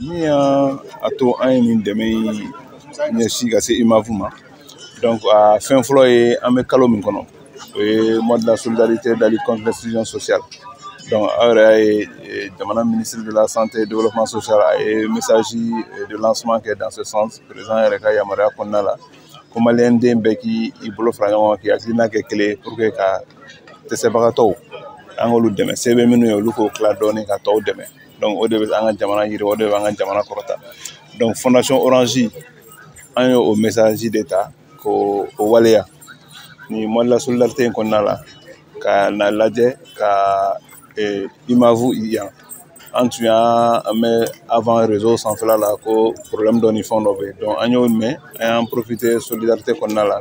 Min y'a to an ye nin dɛmɛ in ɲɛsin ka se UMAV ma, donc a fɛn fɔlɔ ye, an bɛ kalo min kɔnɔ, o ye mois de la solidarité, de la lutte contre l'exclusion sociale. Donc aw yɛrɛ y'a ye, jamana ministre de la Santé et Développement social a ye message de lancement kɛ dans ce sens, président yɛrɛ ka yamaruya kɔnɔna la, ko maliyɛn den bɛɛ k'i bolo fara ɲɔgɔn kan, k'i hakilina kɛ kelen ye pour que ka dɛsɛbagatɔw, an k'olu dɛmɛ. Se bɛ minnu ye, olu k'o tila dɔɔnin ka tɔw dɛmɛ. Donc o de bɛ an ka jamana yiriwa, o de bɛ an ka jamana kɔrɔta. Donc Fondation Orange, an ye o message de ta k'o o waleya nin mois de la solidarité in kɔnɔna la, ka na lajɛ ka UMAV yan. An tun y'a mɛn avant réseau sanfɛla la ko problème dɔ ni fɛn dɔ bɛ yen. Donc an y'o mɛn, an y'an profiter solidarité kɔnɔna la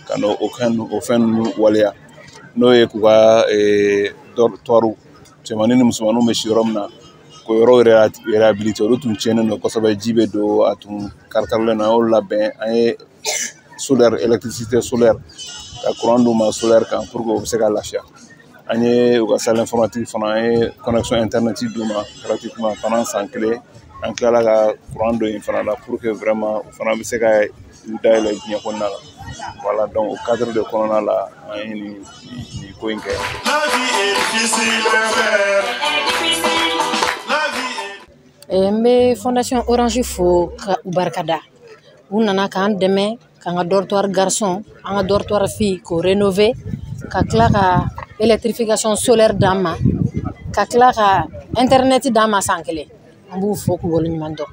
ka na o fɛn ninnu waleya, n'o ye k'u ka dortoir, cɛmannin ni musomaninw bɛ si yɔrɔ min na, k'o yɔrɔ réhabiliter. Olu tun tiɲɛnen don kosɛbɛ, ji bɛ don, a tun karikarilen don. An y'olu labɛn, an ye solaire, électricité solaire, ka courant d'u ma solaire kan pour que u bɛ se ka lafiya. An ye u ka salle informatique fana, an ye connexion internet d'u ma gratuitement pendant san kelen. An tilala ka courant don yen fana la pour que vraiment u fana bɛ se ka u dayɛlɛ diɲɛ kɔnɔna la. Voilà, donc o cadre de kɔnɔna la, an ye nin ko in kɛ. La vie est difficile, frère. La vie est N bɛ Fondation Orange fo ka u barikada. U nana k'an dɛmɛ k'an ka dortoir garçon, an ka dortoir fille, k'o rénover, ka tila ka électrification solaire d'an ma, ka tila ka internet d'an ma san kelen. An b'u fo k'u waleɲuman dɔn.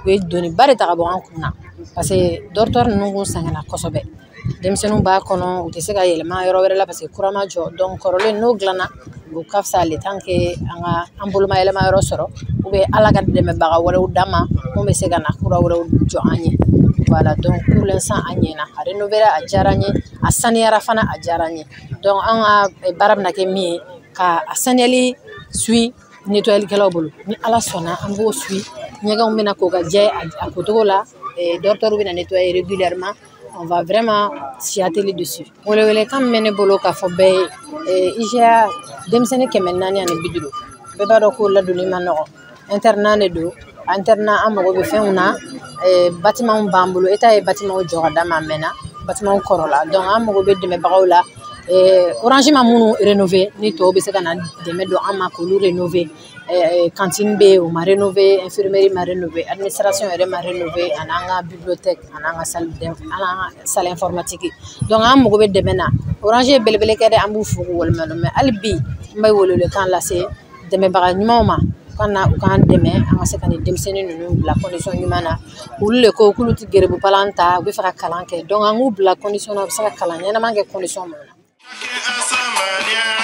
U ye doniba de ta ka bɔ an kun na, parce que dortoir ninnu kun sɛgɛnna kosɛbɛ. Denmisɛnninw b'a kɔnɔ, u tɛ se ka yɛlɛma yɔrɔ wɛrɛ la parce que courant ma jɔ. Donc kɔrɔlen n'o dilanna, o ka fisa, le temps que an ka an boloma yɛlɛma yɔrɔ sɔrɔ, ou bien Ala ka dɛmɛbaga wɛrɛw d'an ma mun bɛ se ka na kura wɛrɛw jɔ an ye. Voilà, donc pour l'instant a ɲɛna, a rénover, a diyara n ye, a saniyara fana, a diyara n ye. Donc an ka baara bɛna kɛ min ye, ka a saniyali suit nettoylikɛlaw bolo. Ni Ala sɔnna, an b'o suit, ɲɛgɛnw bɛna ko ka jɛ a kocogo la, dortoir bɛna nettoyer régulièrement. On va vraiment s'y atteler dessus. Welewelekan min bɛ ne bolo k'a fɔ bɛɛ ye, IJA denmisɛnnin 450, bɛɛ b'a dɔn ko ladonni ma nɔgɔn. Internat de don. Internat, an mago bɛ fɛnw na. Bâtiment b'an bolo, État ye bâtiment jɔ ka d'an ma, a mɛnna, bâtiment kɔrɔla. Donc an mago bɛ dɛmɛbagaw la. Orange ma minnu rénover, ni tɔw bɛ se ka na dɛmɛ don an ma k'olu rénover. Cantine bɛ yen, o ma rénover, infirmerie ma rénover, administration yɛrɛ ma rénover, ani an ka bibliothèque, ani an ka salle, an ka salle informatique. Donc an mago bɛ dɛmɛ na. Orange ye belebele kɛ dɛ, an b'u fo k'u waleɲuman dɔn. Mais hali bi, n bɛ welewelekan lase dɛmɛbaga ɲumanw ma, u ka na u k'an dɛmɛ, an ka se ka nin denmisɛnnin ninnu bila condition ɲuman na. Olu le ko k'olu tɛ geribu palan ta, u bɛ fɛ ka kalan kɛ. Donc an k'u bila condition na, u bɛ se ka kalan ɲɛnama kɛ condition minnu na. Chacun à sa manière.